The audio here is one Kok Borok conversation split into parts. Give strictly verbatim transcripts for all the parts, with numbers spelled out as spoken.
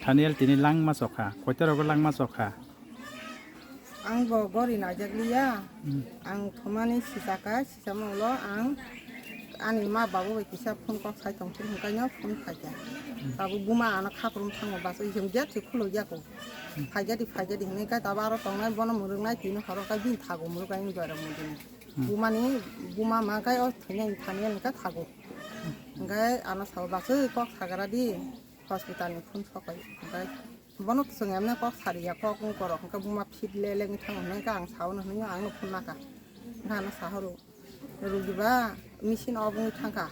Daniel tini langma chokha, koita rogo langma chokha? Ang bo gori naijak liya. Hmm. Ang thumani sisaka, sisama ulo ang ani ma babu bai kisa phone kok sai tong phuru hwnkhe no phone phaikha. Hmm. Tabuk buma ano khaprum thango bus oi jeng jet se khuluk yaku. Hmm. Phaikha di, phaikha di hwnwi khe tabuk aro tongnai bono mwrwknai tini horo khe bini thago mwrwk ai wng doi rok mundini. Hmm. Bumani buma ma khe o thwinai thani ani khe thago. Hmm. Hwnkhe ano sao bus oi kok sagra di. Hospital ni phone sokai, hwnkhe bono chwng emne kok sariya, kok wng korok, hwnkhe buma fit le le wngwi thango, hwnwi khe ang sao hwnwi ang no phone naka. Hwnkhe ano sahoro, rugi ba machine off wngwi thangkha,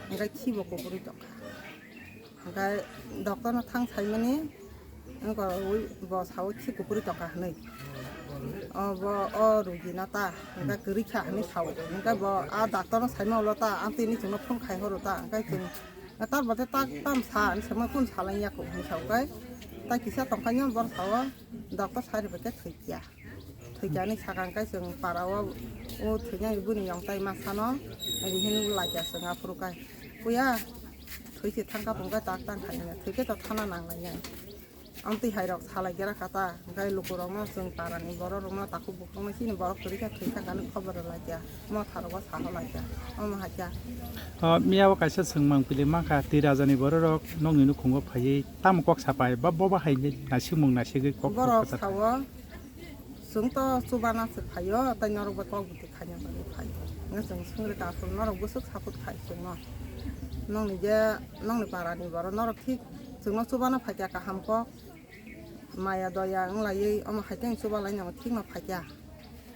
hwnkhe khibo kuphurwi tongkha. Hwnkhe doctor no thang saimani, wng korok bo sao khi kuphurwi tongkha hwnwi. O bo o rugi no ta, hwnkhe kwrwi kha hwnwi sao, hwnkhe bo a doctor no saima ulo ta, ang tini chwngno phone khai horo ta, hwnkhe chwng Tar bade tak tam sa, ani sama kun sa lang yaku, ani sa ukai. Tai kisa tongkha nyo bor sao, doctor sai rwbaikhe thwikya. Thwikya ani sakang kai chwng para o, o thwikya bini yong tai ma sano, ani hin laikya chwng aphuru kai. Puya, thwi se thangka tongkai tak tang khai nai, thwikhe to thana nang lai nai. Amtwi hai rok salai gira kha ta, hwnkhe lukurokno chwng parani bororokno takhuk bukhukno chini borok kwrwi kha thwi thangkani khobor rwlai kha, motha rogo saho lai kha, omo hai kha. O, miyao kaisa swngmang pili mankha, twi rajani bororok nokni nukhungo phaiwi tamo kok sapai, ba bobo hai naisikmung naisigwi kok Borok sapai. Sao, chwng to chubana se phaio, tei norok bai kok bwtwi khaina bagwi phaio. Hwnkhe chwng swngri kha, norok bwswk support khai chwngno. Nokni je, nokni parani borok norok thik Chwngno chubana phaikha kaham kok, maya doya wng laiwi, omo hai khe chubalaino thikno phaikha.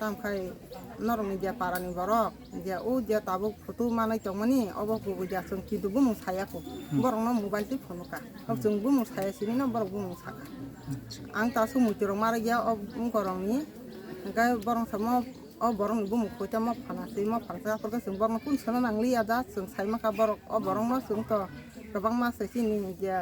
Tamo khai norokni je parani borok, je o je tabuk photo manwi tongmani, obo kubui da chwng kintu bumung saya kho. Hmm. Borokno mobile twi phunukha. Hmm. Chwng bumung saya sinino borok bumung sakha. Hmm. Ang ta aswk muitu rok ma rwkya o borokni, hwnkhe borok samo o borokni bumung koi tamo phana se, mo phana se, aphuru khe chwng borokno kunu sana nangliya da, chwng sai mankha borok, o borokno chwng to kwbangma se chini je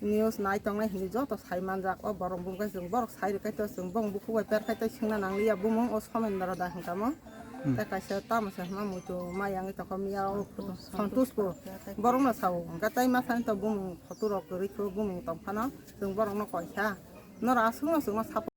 News nai tongnai hinwi joto sai manjak. O borok bumung khe chwng borok sai rwkhe to chwng bong bukhuk bai per khai tei swngna nangliya bumung o Somendra da hwnkha mo. Hmm. Tei kaisa tamo se hwnma muitu ma yangwi tongkha miya o Santosh bo borokno sao hwnkha tei ma sani to bumung photo rok kwrwi khe bumung tongphano chwng borokno koi kha norok aswkno chwngno sap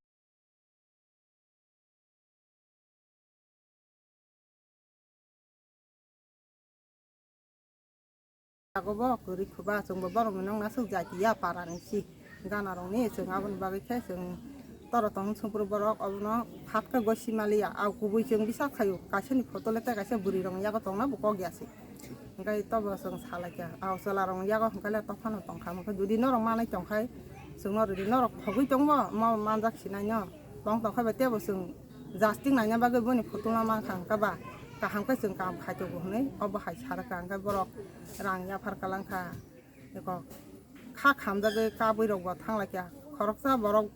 Ago bo kwrwi khuba chwngbo borokni nokna swk jatiya parani si ganarokni chwng aboni bagwi khe chwng toro tong sungpru borok obono phat khe goi simaliya au kubui chwng bisa khaio kaisani photo le tei kaisa bwrwi rokni yago tongna bo kok ya se hwnkhe tobo chwng salaikha au chwla rokni yago hwnkhe le tophano tongkha hwnkhe jodi norok manwi tongkhai chwngno rwdi norok khogwi tongbo mo manjak sinaino tong tongkhai bai teibo chwng Jastik naina bagwi boni photo no mankha hwnkhe ba kaham khe chwng kaham khaitogo hwnwi obo hai sa rwkha hwnkhe borok rang yaphar kalangkha eko kha khamjagwi kabwi rokbo thanglaikha khoroksa borok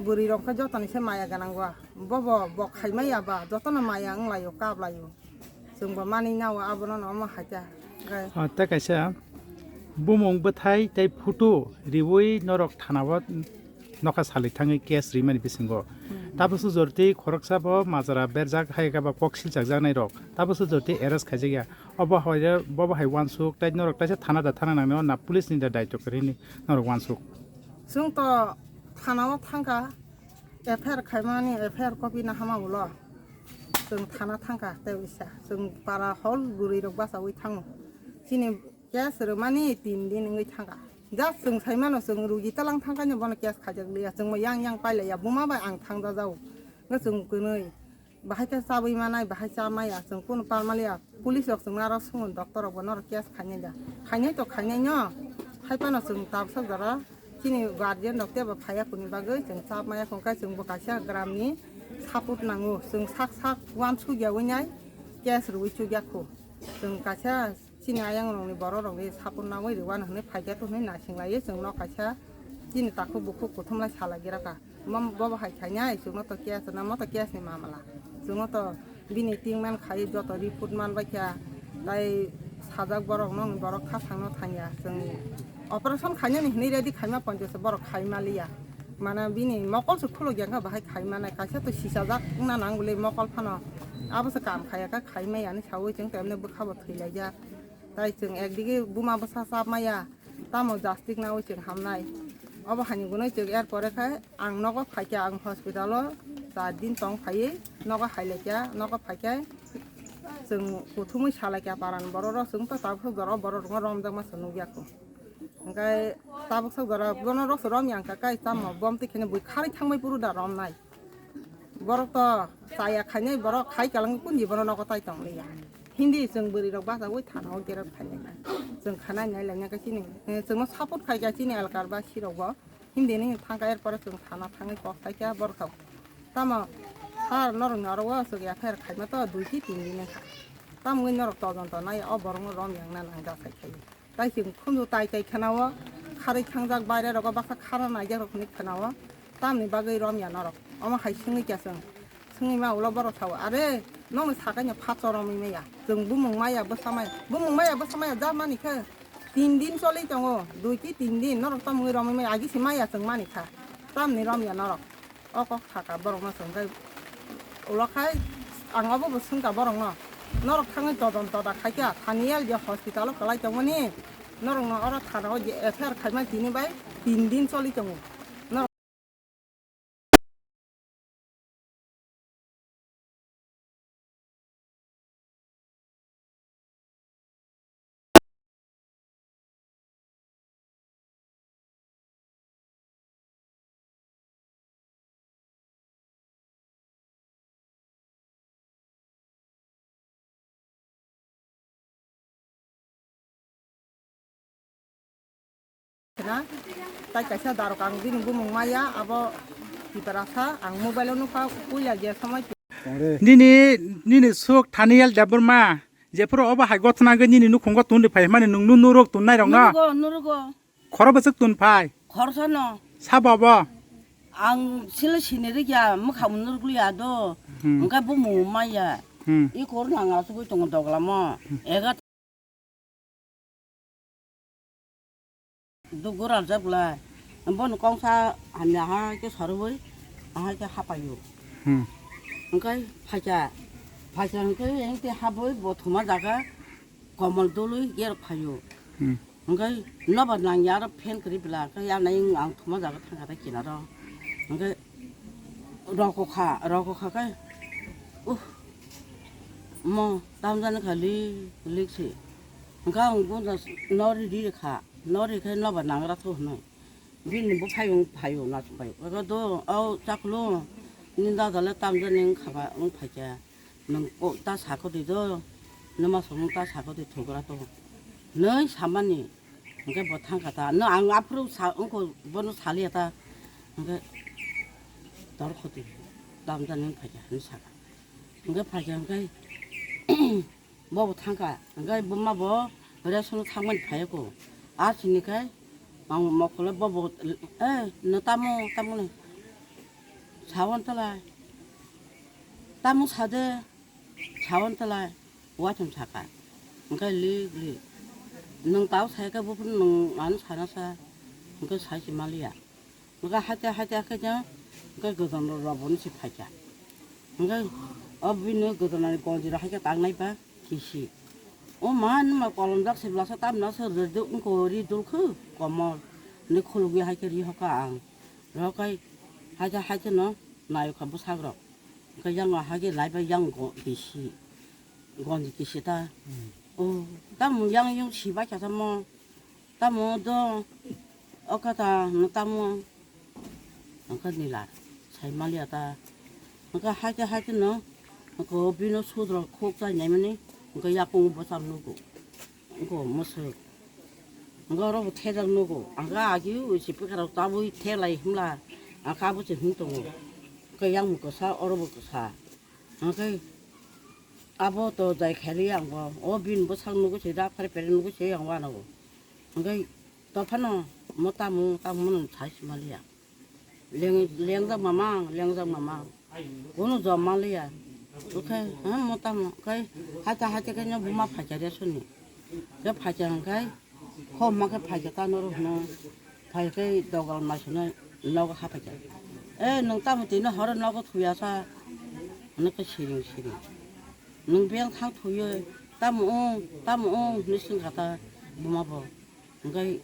bwrwi rok khe jotoni se maya gwnang ba bobo bo khaimaya ba jotono maya wnglaio kaplaio. Chwngbo manwi nao abono no omo hai khe. Hwnkhe Ah, tei kaisa bumung bwthai tei photo riwi norok thanao nokha salwi thangwi case rimani bisingo. Hmm. Tabukso jorti khoroksa bo majra berjak hai khe ba kok silchak jaknai rok. Tabukso jorti arrest khaijak ya. Obo hai, bobo hai uansuk tei norok taisa thana da thana nangnai na police ni da daityo kwrwini norok uansuk. Chwng to thanao thangkha. F I R khaimani F I R copy na hama ulo. Chwng thana thangkha tei uisa. Chwng para hol bwrwi rok bachawi thango. Chini case rwmani tin din wngwi thangkha. Just chwng saimano chwng rugi talang thangkhaino bono case khaijak liya. Chwngbo yang yang pailaiya. Buma bai ang thangjajago. Hwnkhe chwng kwnwi. Bahai khe chabwi manai, bahai cha maya, chwng kunu pal maliya. Police rok chwngno aro swngo, doctor rokbo norok case khainai da. Khainai to khainai no. Hai phano chwng tabsa jora chini guardian rok teibo phaiya kuni bagwi chwng chap maya, hwnkhe chwngbo kaisa gram ni support nango. Chwng sak sak uansuk ya wi nai case rwui chuk ya kho. Chwng kaisa Chini ayang rokni borok rokni support nangwi rwano hwnwi phaikha to hwnwi naising laiwi chwngno kaisa chini takhuk bukhuk kuthumlai salai gira kha. Mo-, bobo hai khainai chwngno to case na mo to case ni mamala. Chwngno to bini tingman khai joto report man bai kha. Tai sajak borok nokni borok khasang no thangya. Chwng operation khainani hwnwi ready khaima ponjo se borok khai maliya. Mana bini mokol se khuluk ya kha bahai khai manai kaisa to sisajak wngna nang bwle mokol phano. Abo se kam khaiya kha khai maya hinwi sawi chwng to emne bwkha bo thwi laijak. Tai chwng ekdigi buma bwsa chap maya, tamo jastik naui chwng hamnai. Obo haini gunui chwk, er pore khe ang nogo phaikha, ang hospital o char din tong phaiwi nogo hailaikha, nogo phaikhe chwng kuthumwi salaikha paran borok rok, chwng to tabuk jora borok rokno romjakma se nukya kho. Hwnkhe tabuk sok jora bono rok se romya wngkha, kai tamo bom twi kheno bui kharwi thangbai phuru da romnai. Borok to chaya khainai, borok khai kalangwi kunji bono nogo tai tong liya. Hindi chwng bwrwi rok bachaui thana o gerek khainai. Chwng khanai nai laina khe chini, eh, chwngno support khai kha chini elkar ba sirok bo. Hindi ni thangkha, er pore chwng thana thangwi kok sai kha borok rok. Tamo sir norok ni oro o chwk F I R khaima to dui ki tin din wngkha. Tamoni norok todonto nai o borok no romya wngna nang da sai khai. Tai chwng khunju tai tai khwnao, kharwi thangjak baire rogo baksa khara naijak rok hinwi khwnao, tamni bagwi romya norok? Omo hai swngwi kya chwng? Swngwi ma ulo borok sao, "Are, nokni sakani phatso romwi maya, chwng bumung maya bwsa maya, bumung maya bwsa maya ja mani khe tin din choli tongo, dui ki tin din norok tamungwi romwi maya, agi se maya chwng mani kha, tamni romya norok?" O kok saka borokno chwng khe ulo khai ang obo bo swngkha borokno, norok thangwi todon toda khaikha, Thaniel je hospital o kwlai tongmani, norokno oro thana o je F I R khaima tini bai tin din choli tongo. Norok Na, tai kaisa darok ang bini bumung maya, abo Tiprasa, ang mobile o nukha, puila je somoi. Nini, nini suk Thaniel Debbarma, jephuru obo hai gotna gwi nini nukhungo tun ri phai mani, nwng nu nurok tun nai rok no? Nurugo, nurugo. Khoro bwswk tun phai? Khorsa no. Sabo bo? Ang sile siniri kya, mwkhang nurgli ado. Hmm. Engkai bumung maya. Hmm. I kor nang asugwi tongo doglamo. Hmm. Ega Dugu rajak bwlai. Bono kongsa hamya ha khe sarwi, aha khe hapaio. Hmm. Hwnkhe phaikha, phaikha hwnkhe hwnkhe habwi bo thuma jaga komol dului gerok phaio. Hmm. Hwnkhe nobar nangya aro fan kwrwi bwla, hwnkhe yanai ang thuma jaga thangkha tei kinaro. Hwnkhe rokokha, rokokha khe, uh, mo tamjani kha lik lik se. Hwnkhe ang buja nori ri kha, nori khe nobar nangra tho hwnwi. Bini buphai wng phaio nachubai. Ego do, o chaklo, nini dada le tamjani wng khaba wng phaikha. Nwng ko ta sakho di do, nwma song ta sakho di thugra to. Nwi samani, hwnkhe bo thangkha ta. Nw ang aphuru sa, wngkho bono saliya ta. Hwnkhe tor khoti, tamjani wng phaikha, hwnwi sakha. Hwnkhe phaikha hwnkhe, Bo bo thangkha, hwnkhe buma bo ration thangmani phaiya kho. A sini khe ang mokolo bo bo, "Eh, no tamo, tamo ni? Sawan talai. Tamo sade, sawan talai." Waitham sakha. Hwnkhe li, li. Nwng tao sai khe buphuru nwng ano sana sa. Hwnkhe sai se maliya. Hwnkhe haite haite haite hwnkhe gojona rok boni se phaikha. Hwnkhe o bini gojona ni gonji rok haikhe tangnai ba kisi. O ma numa kolom jak se blasa tamna se rwdwk wngkha ri dulkhwk komol. Hwnwi khulugwi haikhe ri hokha ang. Rw khai haite haite no nayokha bwsak rok. Hwnkhe yang no haikhe laibai yang go kisi. Gonji kisi ta. O tamo yang yung si bai kha tamo. Tamo do, o kata no tamo, hwnkhe nila, sai maliya ta, hwnkhe haikhe haikhe no, hwnkhe o bino sudro khuk chai naimani, hwnkhe yakung bwsang nugo, hwnkhe o mwswk, hwnkhe oro bo thejak nugo, hwnkhe agi ui se pwkha rok tabui thelai himla, hwnkhe abo se him tongo, hwnkhe yang bo kwsa, oro bo kwsa, hwnkhe abo to jai khaili ang bo, o bini bwsang nugo se da phare pere nugo se ang wanago. Hwnkhe tophano mo tamo tamo no sai se maliya. Leng, lengjak mamang, lengjak mamang. Kono jom maliya. Hwnkhe, ha, mo tamo, hwnkhe haita haita khe no buma phaikha resoni. Khe phaikha hwnkhe, khoma khe phaikha ta noro hwno. Phaikhe dogal maisano nogo haphaikha. "Eh, nwng tamo tino horo nogo thuya sa?" Hwnwi khe siring siring. "Nwng biyang thang thuyo, tamo ong, tamo ong," hwnwi swngkha ta buma bo. Hwnkhe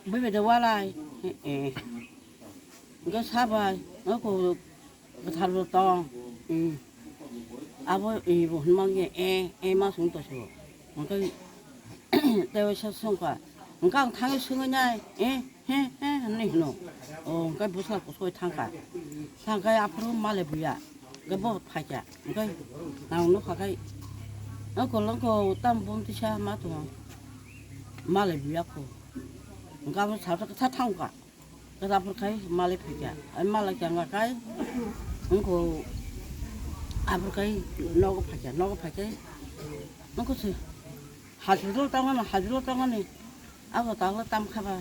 Bui bai de walai. Eh, eh. Hwnkhe sabai, o ko kwthar bo tong. Hmm. Abo, eh, bo hwnma khe, eh, eh, ma sung to se bo. Hwnkhe tei waisa songkha. Hwnkhe ang thangwi swngwi nai, eh, he, he, hwnwi hwno. O, hwnkhe bwsla kusoi thangkha. Thangkhe aphuru malai buya. Hwnkhe bo phaikha. Hwnkhe nang nukha khai, o kolong ko tam bumtisa ma tongo. Malai buya kho. Hwnkhe abo sata khe tha thangkha. Khe aphuru khai malai phaikha. Ai malai changkha khai, wngkho aphuru khai nogo phaikha. Nogo phaikhai, wngkho se hospital tangmani, hospital tangmani. Abo tangla tamkha ba.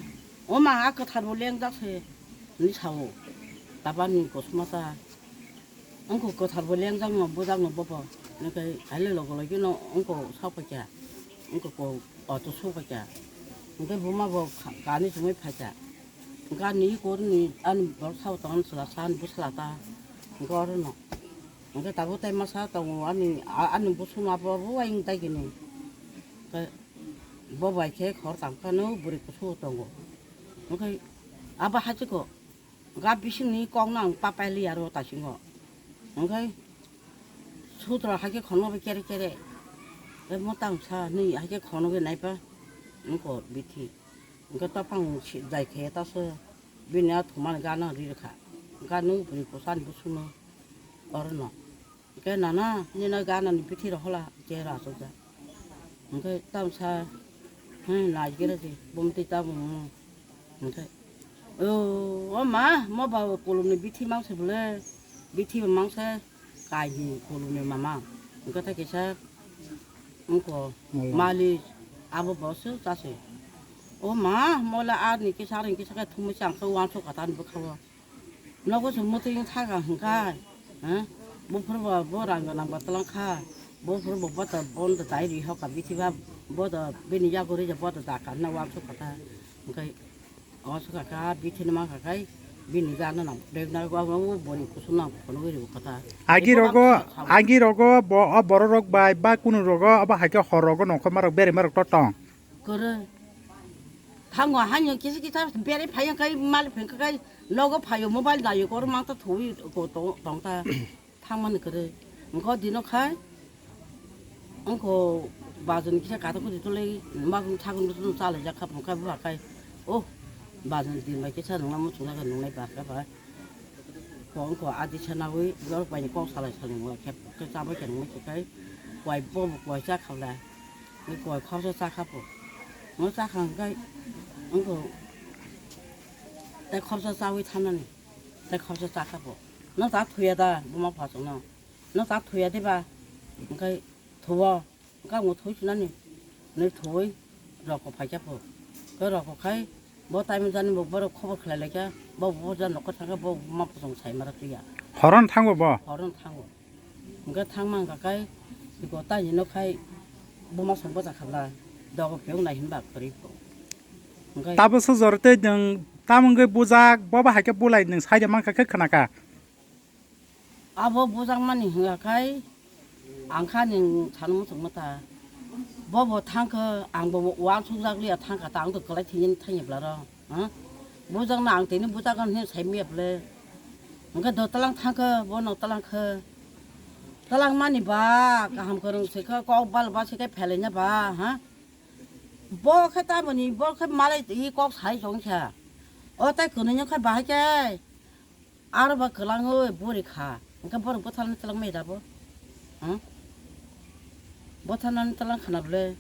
O ma, a kwthar bo lengjak se, hwnwi sao. Tabani kosma ta. Wngkho kwthar bo lengjak no, bujak no bobo. Hwnkhe haile logo logi no wngkho sao phaikha. Wngkho ko auto so phaikha. Hwnkhe buma bo kha-, kani songwi phaikha. Gani korni ani borok sao tongo, chwla sa ani bwsla ta. Hwnkhe oro no. Hwnkhe tabuk tai masa tongo ani, a-, ani bosong abo bo ayung tai gini. Hwnkhe bo bai khe khor tangkha no bwrwi kusu tongo. Hwnkhe abo hachiko. Ga bisingni kokno ang papai liya aro tasingo. Hwnkhe sutro haikhe khoroknwi kere kere. Tei mwtang sa nwi haikhe khoroknwi naipa wngkho bithi. Hwnkhe topang si-, jai khe taso bini a thumani gana ri rwkha. Gana bwrwi kwchani bwswkno orono. Hwnkhe nana nini ganani bithi rok hola chera achukjak. Hwnkhe tamo sa, hmm, naigwradi, bumtwi tabung, hmm. Hwnkhe, o, o ma, mo ba kolomni bithi mangse bwle, bithi bo mangse, kaini kolomni mama. Hwnkhe tei kisa, wngkho, mali, abo bo se chase. O ma, mo le ani kisa, ani kisa khe thumui chang khe uansuk kha tani bwkha o. Nogo se mwtwi wng thaka hwnkha, ha? Buphuru bo, bo rang gwnang bo twlang kha. Buphuru bo bota bondo dai ri hoka bithi ba bodo bini yago ri je bodo da ka na uansuk kha ta. Hwnkhe uansuk kha kha bithi ni mankha khai bini gana nang bag na go abo bori kusum nang phunugwi ri kha ta. Agi rogo, agi rogo bo, o borok rok bai ba kunu rogo abo hai khe hor rogo nongkhor ma rok bere ma rok to tong. Kwrwi. Thango haino kisa kisa bere phaiya kai mal phengkha kai nogo phaio mobile naio kor mangta thwi ko to tongta thangmani kwrwi. Wngkho dino khai wngkho bajoni kisa katok kudi tole magwng sagwng tole chalai jak kha phung khai buha khai. Oh, bajoni din bai kisa nungma muchungna khe nungnai ba kha ba. Ko wngkho adi sanawi borok bai ni kok salai salai nungla khe khe chabai khe nungma khe khai. Koi bobo koi cha khabla. Koi khorsa cha kha pho. Mo cha kha hwnkhe wngkho tei khorsa chawi thanani. Tei khorsa cha kha pho. No ta thuya da buma phasongno. No ta thuya de ba. Hwnkhe thuo. Hwnkhe ang thwi sinani. Hwnwi thwi roko phaikha pho. Khe roko khai bo time jani bo borok khobor khlai laikha. Bo bo jani nokha thangkha bo buma phasong sai mara tuya. Horon thango bo? Horon thango. Hwnkhe thangma hwnkha khai, iko taini no khai buma song bwsa khabla, dogo phiyok nai hinba kwrwi pho. Hwnkhe tabo sujor tei nwng tamo wngwi bujak, bobo hai khe bulai nwng sai de mankha khe khna kha. Abo bujak mani hwnkha khai, ang kha nwng sano muchung mata. Bobo thangkhe ang bo uansuk jak liya thangkha ta, ang to kwlai thwngwi thangya bwla rok. Ha? Bujak na ang tini bujak ang hin sai miya bwle. Hwnkhe do talang thangkhe, bono talang khe. Talang mani ba, kaham kwrwng se khe, kok bal ba se khe phelai na ba, ha? Bo khe tamoni, bo khe malai i kok sai chong kha. O tai kwnwi no khe bahai khe. Aro ba kwlangwi buri kha. Hwnkhe borok bwtharnani twlang maya da bo? Hmm? Bwtharnani twlang khana bwle.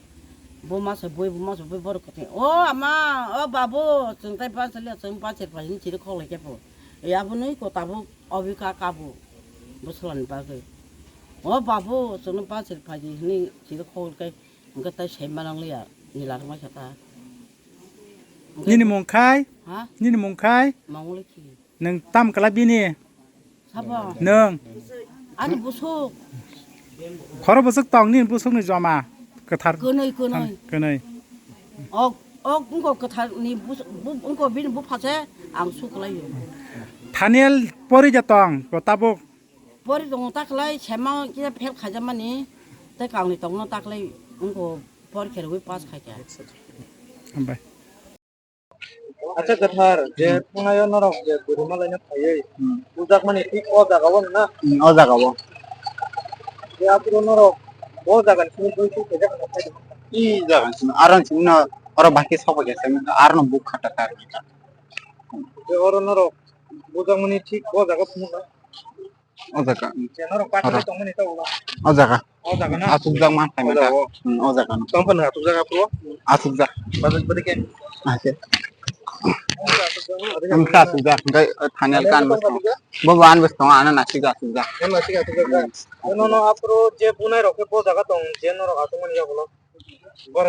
Bo masa bui, bo masa bui borok kwthwi. O ama, o babu, chwng tai pansa liya, chwng pansa phaini chiri khok lai khe bo. E abo nui ko tabuk obi ka kabu. Bwswlani bagwi. O babu, chwngno pansa phaidi hwnwi chiri khok lai khe, hwnkhe tai sai manang liya, nila rwmai kha ta. Nini mung khai? Ha? Nini mung khai? Manguliki. Nwng tam kwlai bini? Sabo? Nwng? Ani busuk. Khoro busuk tong nini busukni joma kwthar? Kwnwi, kwnwi. Kwnwi. Ok, ok, wngkho kwtharni bus-, bu-, wngkho bini bupha se ang su kwlaio. Thaniel pori ja tong, bo tabuk? Pori tongo ta kwlai, sema kisa fail khaijamani, tei kangni tongno ta kwlai wngkho por khe rwui pass khaikha. Hambai. Acha kwthar, je Hmm. thangnaio norok je Gurima laina phaiwi Hmm. bujakmani thik o jaga o na? Hmm, o jaga o. Je aphuru norok bo jaga ni simi twi twi khaijak na khaijak? I jaga ni simi, aro ni simi no, oro bahai khe sok bai khe simi, aro no buk kha ta ta. Je oro norok bujakmani thik o jaga phunukna? O jaga. Je norok pathar Oro. Tongmani ta ulo. O jaga. O jaga na? Asukjak ma khaima O jaga ta. O. Hmm, o jaga no. Tong phano asukjak aphuru? Asukjak. Bade, bade khe? Ase. Ang kha asukjak, hingke, eh, thani Thani alka ang anbos tong tong. Asukjak? Bo bo anbos tong, ano nasik asukjak. Ano nasik asukjak ka? Hmm. Ano no aphuru je bunai rok khe bo jaga tong, je norok asukmani yagulo.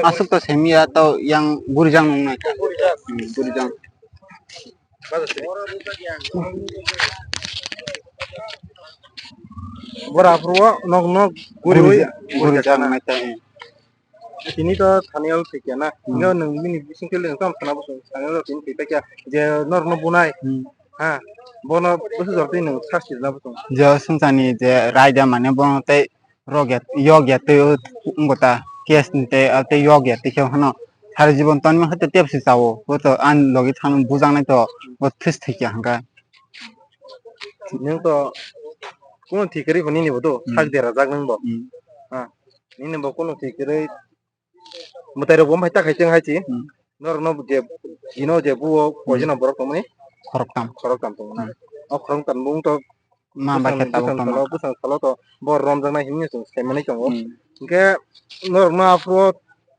Asuk to semiya to yang gurijang nung nai. Gurijang. Hmm, gurijang. Bora aphuru o nok nok guriwi Gurija-, gurija gurijang na. Nai ta, eh. Tini to thani o thikya na. Hmm. Hingke nwng bini bising khe nwng tamo sana bosong. Thani o tini thik kya je norok no bunai. Hmm. Ha. Bono bwswk jor twi nwng sasti rwna bosong. Je sungsani je raida mane bono tei rok ya, yok ya twi o wngkha ta, case ni tei, ah, tei yok ya twi khe hano sari jibon tonwi mankha tei tebsi chao, bo to ani logi thang bujaknai to, bo thwis thwikya hwnka. Nwng to kunu thwi kwrwi bo nini bo do, Hmm. Sak derajak nwng bo. Hmm. Ha, nini bo kunu thwi kwrwi mwtai rok bo hai ta khai chwng hai chi. Hmm. Norok no je, ino je buo Hmm. poison borok tongmani? Khoroktam. Khoroktam tongmani. Hmm. O khoroktam bung to Ma ba bwsang, khe tabuk bwsang tongma salo, kha. Bwsang salo to bo romjaknai hinwi chwng saimanwi tongo. Hmm. Hinkhe norokno aphuru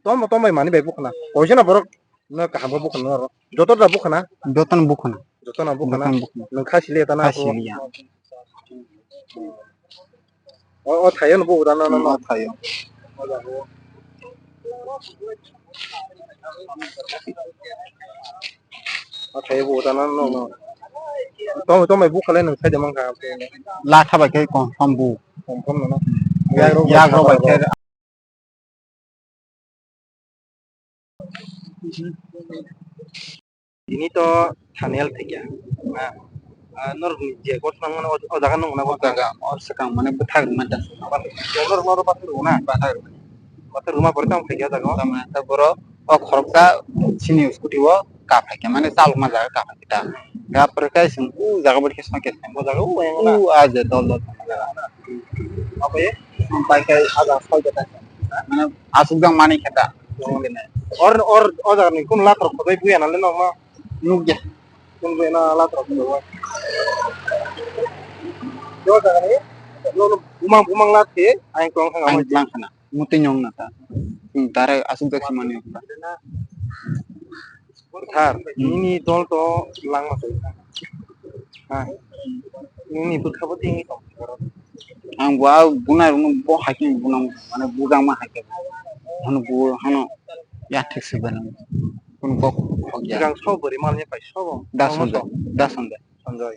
tombo tombai manwi bai bukhana. Koisano borok no kaham khe bukhana norok. Joto da bukhana? Jotono bukhana. Jotono bukhana. Jotono bukhana. Nwng kha sili eta na Kha aphuru? Sili ya. O, o thaio no bukhana no, no, Hmm, no. O thaio. Athai bo tana no no. Tong tong mai bukha le nang sai de man kha. Latha bai khe confirm bu. Confirm no no. Yak rok bai khe. Ini to thumbnail thikya. Ah, norok ni je kot nang mano o jaga nung na o jaga o swkang mane bwthak rwmani ta. Norok norok pathor rwna. Pathor rwma pore tamo khaikya o jaga o. Tamo ta borok o khoroksa sini scooty o kaphai khe mane chalokma jaga kaphai khe ta. Ga pore khe chwng o jaga bwrwi khe songkhe o jaga o yang na. O a je dol dol. Oke. Pai khe a jaga soi khe ta. Mane aswk jang mani khe ta. Or or o jaga ni kun latrok khodai buya na le nokno. Nukya. Kun buya na latrok khodai. O jaga ni bumang bumang lat khe ayang tong thang Ang amai. Lang khana. Mutwi nyong na ta. Hmm, tare aswk jak simani yong ta. Thar, Hmm. Nini dol to langma se. Ha. Nini bwkha bo tini tong. Ang bo a bunai rung bo haikhe bunang mane bujang ma haikhe. Hano bu hano ya thik se bana. Kun bok khok ya. Gang so bari mal ni pai so bo. Da Sonjay, da Sonjay. Sonjay.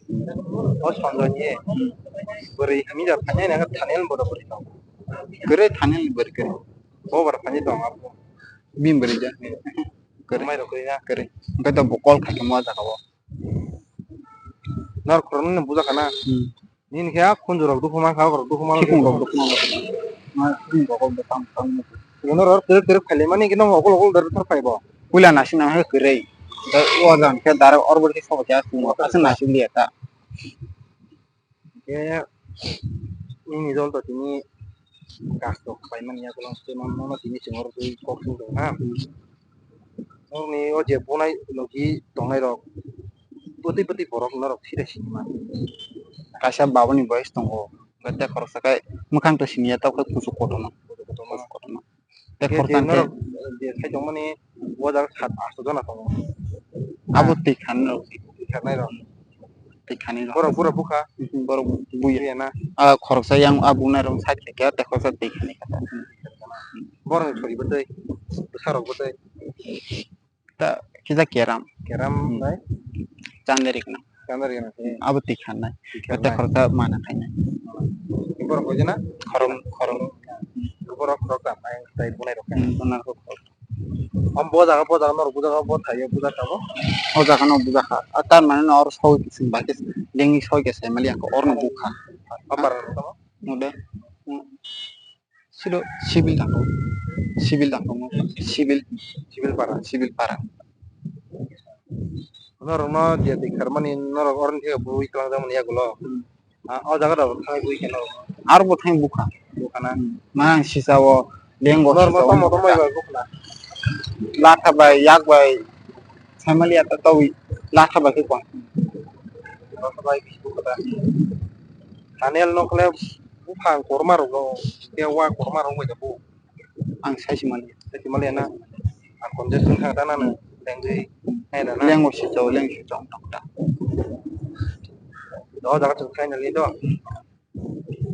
O Sonjay ni. Bari hami da thani na thani bo da bari tong. Kere thani bari kere. Bo bar thani tong abo. Bim bari ja. Kere. Mai rok kere na. Kere. Engke to bo call khai mo jaga o. Nar khoroknwi no bujakha na. Hmm. Nini khe a khunju rok dukhu mankha, borok dukhu mano. Khikung rok dukhu mano. Ma khikung rok bo tam tam. Uno rok kwrwk kwrwk phailaimani khe nokho okol okol dor thor phaibo. Puila nasing nang khe kwrwi. Da o jan khe direct or bwrwi khe sobo khe aswk mo. Aswk nasing liya ta. Khe nini dol to tini gas rok paimani yakolong se man mano tini chwng oro twi kok sung tong ha. Nokni o je bunai logi tongnai rok bwtwi bwtwi borok norok sida sini man. Kaisa babuni boyes tongo, hwnkhe tei khoroksa khe mwkhang to siniya, tok khe kuchuk kotorma. Kuchuk kotorma. Kuchuk kotorma. Tei khoroksa je khe norok je sai tongmani o jaga sat asto jona tongo. Abo twi khan rok. Twi khanai rok. Twi khani rok. Borok bura bukha. Borok buya. Buya na. A khoroksa yang a bunai rok side khe khe tei khoroksa twi khani khe. Borok ni sori bwtwi. Bwsa rok bwtwi. Ta kisa keram. Keram Hmm. Bai? Chandari kna. Chandari kna. Hmm, abo twi khanai. Twi khanai. Tei khoroksa mana khainai. Borok koi jana? Khorok, khorok. Borok khorok ta mai tai bunai rok. Hmm, bunai rok khorok. Am bo jaga, bo jaga norok bo jaga bo thaio bo jaga bo. O jaga no bo jaga. A tar mane no oro soi kising ba kising. Lengi soi khe sai mali ang ko oro no bukha. Apa rok tamo? Node. Silo civil dangko. Civil dangko. Civil. Civil para. Civil para. Norokno je twi kharmani norok oroni khe bui twlangjakmani yagulo. Ah, o jaga rok thangwi bui khe norok. Aro bo thang bukha. Bukha na? Hmm. Ma ang sisa o lengo norok sisa o tamo tamo bukha. Bai bukha na? Latha bai, yak bai, family ata tawi latha bai khe kong. Latha bai bisi bukha da. Daniel no khle buphang korma rok no, khe wa korma rok bai da bu. Ang sai si mali. Sai si mali na. Ang konje sung thang ta na no. Lengwi. Hai da na. Lengo si chau, leng si chau, tok ta. Do jaga chung khai na li do.